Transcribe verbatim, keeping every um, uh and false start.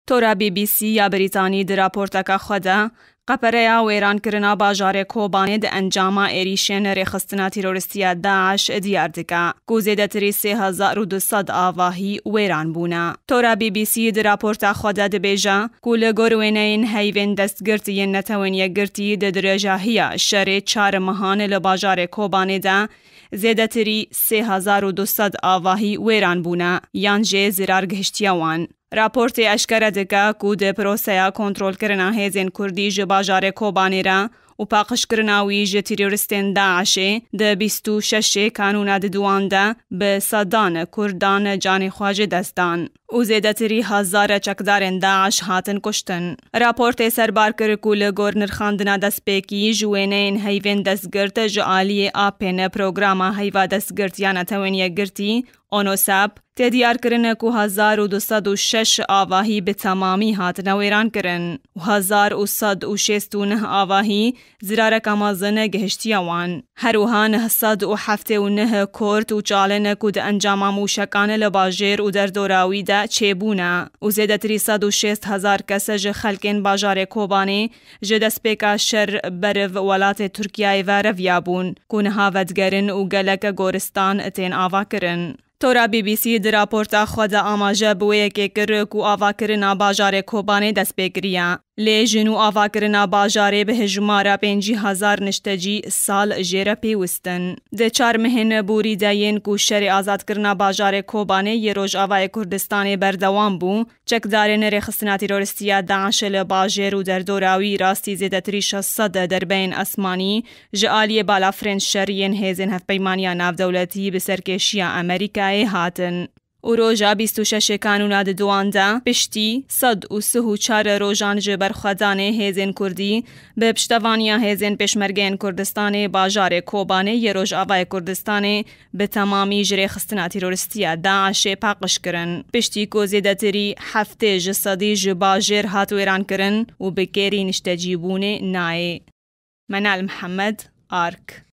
Tora B B C ya Brîtanî di raporteke xwe de qepereya wêrankirina bajarê Kobanê di encama êrîşên rêxistina terorîstî ya DAIŞ diyar dike, ku zêdetirî sê hezar û du sed avahî wêran bûne. Tora B B C di raporta xwe de dibêje ku li gor wêneyên heyvên destgirt yên Netewên Yekgirtî di dirêjahiya şerê çar mehan li bajarê Kobanê de zêdetirî sê hezar û du sed avahî wêran bûne yan jê zirar gihiştiye wan. Raportê eşkere dike ku di proseya kontrolkirina hêzên Kurdî ji bajarê Kobanê re û paqijkirina wî ji terorîstên DAIŞê di bîst û şeş kanûna diduwan de bi sedan Kurdan canê xwe ji dest dan û zêdetirî hezar çekdarên DAIŞ hatin kuştin. Raportê serbar kir ku li gor nirxandina destpêkî ji wêneyên heyvên destgirt ji aliyê A P N, Programa Heyva Destgirt ya Netewên Yekgirtî, ONOSAP, tê diyar kirin ku hezar û du sed û şeş avahî bi temamî hatine wêran kirin û hezar û sed û şêst û neh avahî zirareka mezin gihiştiye wan. Her wiha neh sed û heftê û neh Kurd û çalin ku di encama mûşekan li bajêr û derdora wî de çêbûne û zêdetirî sed û şêst hezar kes ji xelkên bajarê Kobanê ji destpêka şer beriv welatê Tirkiyeyê ve reviyabûn, ku niha vedigerin û gelek goristan tên avakirin. Tora B B C di raporta xwe de amaje bi wê yekê kir ku avakirina bajarê Kobanê dest pê kiriye. Lê ji nû avakirina bajarê bi hejmara pêncî hezar niştecî sal jê re pêwist in. Di çar mehên borî de yên ku şerê azadkirina bajarê Kobanê yê Rojavayê Kurdistanê berdewam bû, çekdarên rêxistina terorîstî ya DAIŞ li bajêr û derdora wî rastî zêdetirî şeş sed derbeyên esmanî ji aliyê balafirên şer yên hêzên hevpeymaniya navdewletî bi serkêşiya Amerîkayê hatin. Û roja bîst û şeş Kanûna diduwan de piştî sed û sih û çar rojan ji berxwedanê hêzên Kurdî bi piştevaniya hêzên Pêşmergeyên Kurdistanê bajarê Kobanê yê Rojavayê Kurdistanê bi temamî ji rêxistina terorîstî ya DAIŞê paqij kirin. Piştî ku zêdetirî heftê ji sedî ji bajêr hat wêrankirin û bi kêrî niştecîbûnê nayê. Menal Mihemed, Ark.